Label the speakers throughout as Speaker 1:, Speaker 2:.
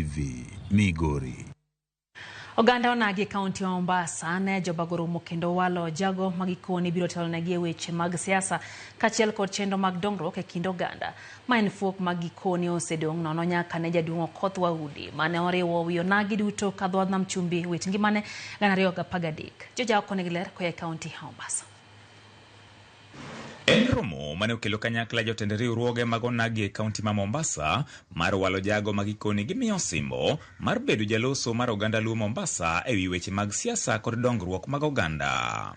Speaker 1: TV, Migori.
Speaker 2: Oganda onagi e kaunti ma Mombasa ne jobago romo kendo walo jago ma gikoni biro telonegi e weche mag siasa kaachiel kod chenro mag dongruok e kind oganda. Ma en fuok ma gikoni osedong' nono nyaka ne jaduong' Okoth Waudi mane oriwo wi onagi duto ka dho nam chumbi wit ngimane 2013. Joja oko nigi ler koa e kaunti ma Mombasa.
Speaker 3: En romo mane okelo kanyakla jotend riwruoge mag onagi e kaunti ma Mombasa mar walo jago ma gikoni gimiyo osimbo mar bedo jaloso mar oganda Luo Mombasa ewi weche mag siasa kod dongruok mag oganda.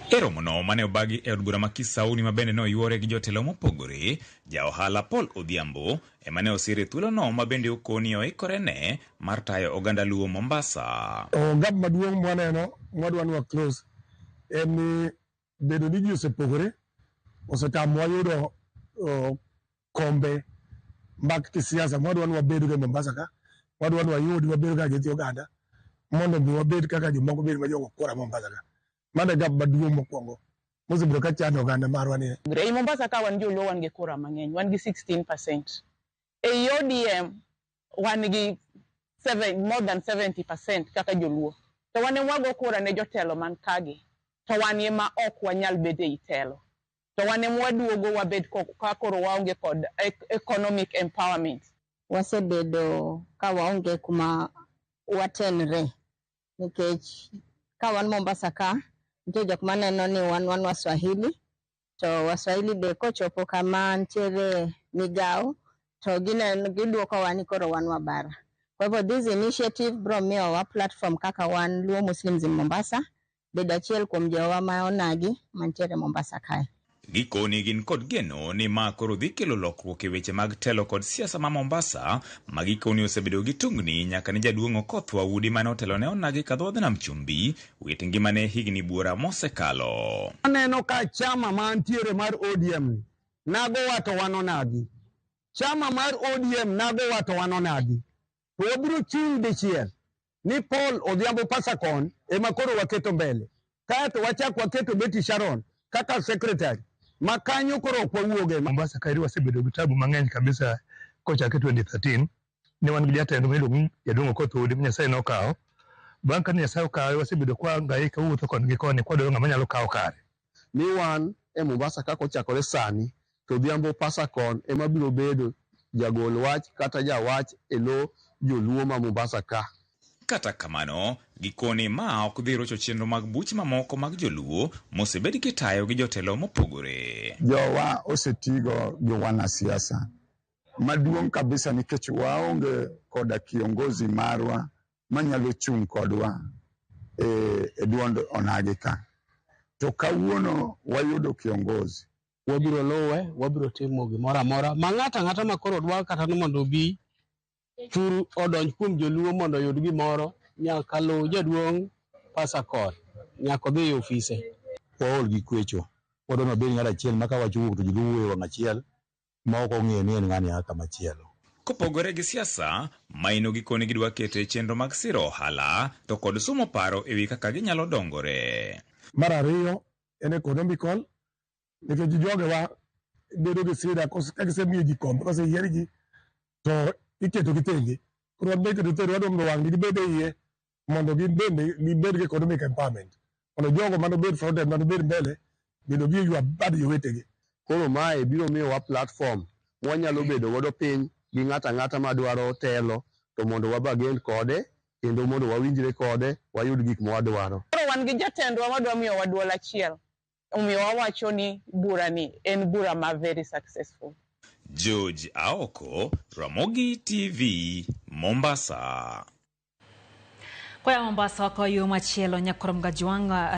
Speaker 3: E romono mane obagi e od bura ma Kisauni ma bende ne oyuore gi jotelo mopogore, ja ohala Paul Odhiambo ema ne osir e thuolono ma bende okoni oikore ne mar tayo oganda Luo Mombasa.
Speaker 4: Gap maduong' mwaneno mwadwa ni wa close en ni bedo ni ji osepogore osetamowa yudo kombe mag kisiasa mwadwa ni wabed go e Mombasa ka, wadwa ni wayudi wabed kaka nyithi oganda mondo mi wabed kaka jomoko bed ma jogo kura Mombasa ka. Mano e gap maduong' mokwongo mosebedo ka chando oganda marwa ni.
Speaker 5: Ei Mombasa ka wan joluo wan gi kura mang'eny, wan gi 16%. Ei ODM wan gi more than 70% kaka joluo. To wan ema wago kura ne jotelo man kagi, to wan ema ok wanyal bedo ei telo. To wan ema waduogo wabed ka koro waonge kod economic empowerment.
Speaker 6: Wasebedo ka waonge kuma watenre nikech ka wan Mombasa ka nitie jok maneno ni wan Waswahili to Waswahili be kochopo kama nitiere migawo to gineno giduokowa ni koro wan wabara. Kwa hivyo this initiative bro miyowa platform kaka wan Luo Muslims in Mombasa bedo achiel kuom jowa ma onagi mantiere Mombasa kae.
Speaker 3: Gikoni gin kod geno ni ma koro dhi kelo lokruok e weche mag telo kod siasa ma Mombasa ma gikoni osebedo gi tungni nyaka ne jaduong' Okoth Waudi mane otelo ne onagi ka dho nam chumbi wit ngimane higni buora mosekalo.
Speaker 7: Aneno ka chama mantiere mar ODM nagowa to wan onagi. Chama mar ODM nagowa to wan onagi. To wabiro chung' dichiel ni Paul Odhiambo Pasakon ema koro waketo mbele. Kaeto wachak waketo Betty Sharon kaka secretary ma kanyo koro ok wawuoge.
Speaker 8: Mombasa kaeri wasebedo gi tabu mang'eny kabisa kochake 2013 ne wan gi jatend miluongo ni jaduong' Okoth Odi ma Nyasaye nokawo. Bang' ka Nyasaye okawe wasebedo kwa hangaika wuotho koni gi koni kwadwaro ng'ama nyalo kawo kare.
Speaker 7: Ni wan e Mombasa kaka ochakore sani to Odhiambo Pasakon ema biro bedo jagol wach kata jawach e lo joluo ma Mombasa ka.
Speaker 3: Kata kamano, gikoni ma ok dhi rocho chenro mag buche mamoko mag joluo mosebed kitayo gi jotelo mopogore.
Speaker 9: Jowa osetigo gi wanasiasa maduong' kabisa nikech waonge koda kiongozi marwa manyalo chung' kodwa e duond onagi ka. To kawuono wayudo kiongozi.
Speaker 10: Wabiro luwe, wabiro timo gimoro amora ma ng'ato ang'ata ma koro dwaro kata ni mondo obi chur odonj kuom joluo mondo oyud gimoro nyaka luw jaduong' Pasakon, nyaka odhi e ofise.
Speaker 11: Waol gi kwecho, wadwa ni wabed ng'at achiel ma ka wach owuok to joluo wuoyo e wang' achiel ma ok ong'eyo ni en ng'ani a kama chielo.
Speaker 3: Kopogore gi siasa, maino gikoni gidwa keto e chenro mag siro ohala to kod sumo paro ewi kaka ginyalo dongore.
Speaker 4: Mar ariyo en economical nikech jogewa bedo gi sida ka gisemiyo ji kombe koseyier ji to iketo gi tenge. Koro wan be iketo tenge wadwa mondo wang'ni gibed e iye mondo gin bende gibed gi economic empowerment. Mondo jogo manobed front end manobed mbele bende obi oywa bad jowetegi.
Speaker 7: Koro mae biro miyowa platform mwanyalo bedo godo piny gi ng'ato ang'ata madwaro telo to mondo wabargain kode kendo mondo wawinjre kode wayud gik mwadwaro.
Speaker 5: Koro wan gi jatendwa madwa miyowa duol achiel. Omiyo wawacho ni bura ni en bura ma very successful.
Speaker 3: George Aoko, Ramogi TV, Mombasa.
Speaker 2: Koya Mombasa wakawa yo machielo nyakorom Gajwang'.